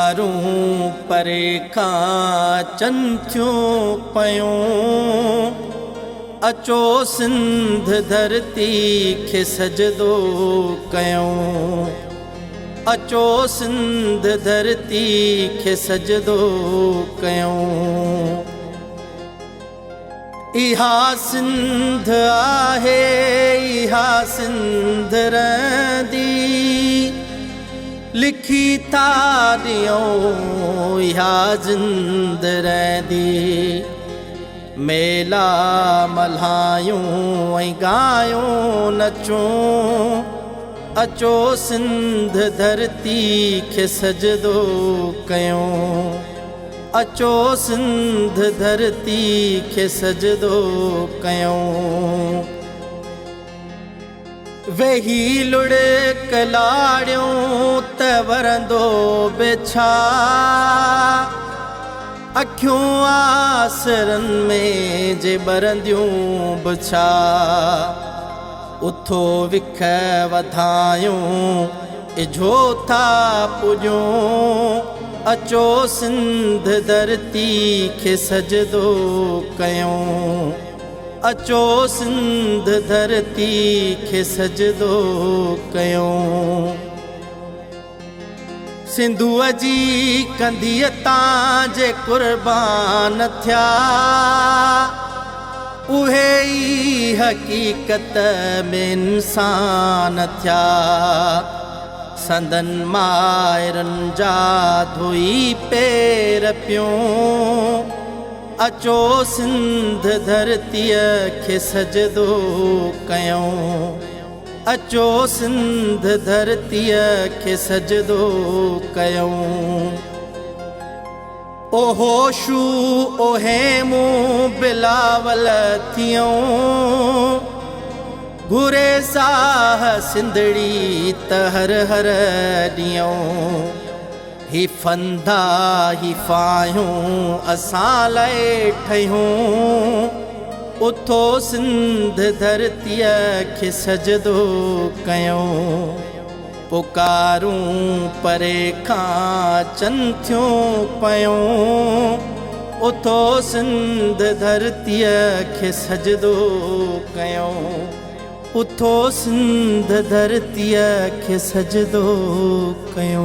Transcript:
پڪارون پري کان اچن ٿيون پيون. اچو سنڌ ڌرتي کي سجدو ڪيون. اچو سنڌ ڌرتي کي سجدو ڪيون. اها سنڌ آهي اها سنڌ رهندي. لکي ٿا ڏيون اها زند رهندي. ميلا ملهايون ۽ ڳايون نچون. اچو سنڌ ڌرتي کي سجدو ڪيون. اچو سنڌ ڌرتي کي سجدو ڪيون. ويهي لڙڪ لاڙيون ته ورندو به ڇا. اکيون آسرن ۾ جي ٻرنديون به ڇا. اٿو وک وڌايون اجهو ٿا پڄون. اچو سنڌ ڌرتي کي سجدو ڪيون. اچو سنڌ ڌرتي کي سجدو ڪيون. سنڌوء جي ڪنڌيء تان جي قربان ٿيا، اهي ئي حقيقت ۾ انسان ٿيا. سندن مائرن جا ڌوئي پير پيون. اچو سنڌ ڌرتيء کي سجدو ڪيون. اچو سنڌ ڌرتيء کي سجدو ڪيون. او هوشو او هيمون بلاول ٿيون. گهري ساهه سنڌڙي ته هر هر ڏيون. هي ڦندا هي ڦاهيون اسان لئه ٺهيون. اٿو سنڌ ڌرتيء کي سجدو ڪيون. پڪارون پري کان اچن ٿيون پيون. اٿو سنڌ ڌرتيء کي سجدو ڪيون. اٿو سنڌ ڌرتيء کي سجدو ڪيون.